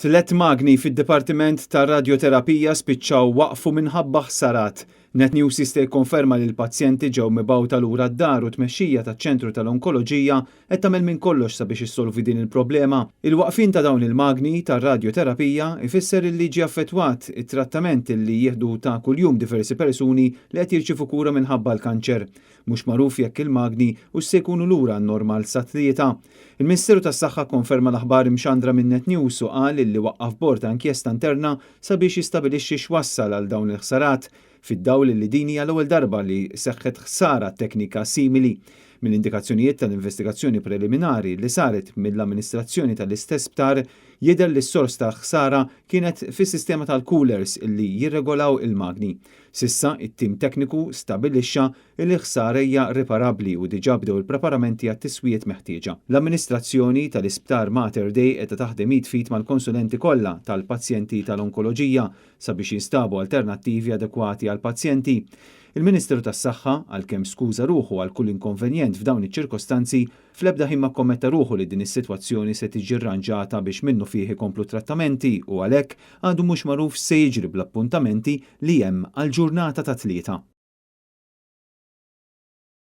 Tlett magni fid-Dipartiment tar-Radjoterapija spiċċaw waqfu minħabba ħsarat. Net News jista' jikkonferma li l-pazjenti ġew mibgħuta lura d-dar u t-tmexxija taċ-Ċentru tal-Onkoloġija qed tagħmel minn kollox sabiex issolvi din il-problema. Il-waqfien ta' dawn il-magni tar-radjoterapija jfisser illi ġie affettwat it-trattament illi jieħdu ta' kuljum diversi persuni li qed jirċievu kura minħabba l-kanċer. Mhux magħruf jekk il-magni hux se jkunu lura għan-normal sat-Tlieta. Il-Ministeru tas-Saħħa kkonferma l-aħbar imxandra minn Net News u qal illi waqqaf bord ta' inkjesta interna sabiex jistabilixxi x'wassal għal dawn il-ħsarat, fid-dawl illi din hija l-ewwel darba li seħħet ħsara teknika simili. Mill-indikazzjonijiet tal-investigazzjoni preliminari li saret mill-amministrazzjoni tal-istess sptar, jidher li s-sors tal-ħsara kienet fis-sistema tal-coolers illi jirregolaw il-magni. S'issa, it-tim tekniku stabilixxa li l-ħsara hija riparabbli u diġà bdew il-preparamenti għat-tiswijiet meħtieġa. L-amministrazzjoni tal-Isptar Mater Dei qiegħda taħdem id f'id mal-konsulenti kollha tal-pazjenti tal-onkoloġija sabiex jinstabu alternattivi adekwati għall-pazjenti. Il-Ministeru tas-Saħħa, għalkemm skuża ruħu għal kull inkonvenjent f'dawn iċ-ċirkostanzi, Fl-ebda ħin ma kkommetta ruħu li din is-sitwazzjoni se tiġi rranġata biex minnufih ikomplu t-trattamenti u għalhekk għadu mhux magħruf x'se jiġri bl-appuntamenti li hemm għall-ġurnata tat-Tlieta.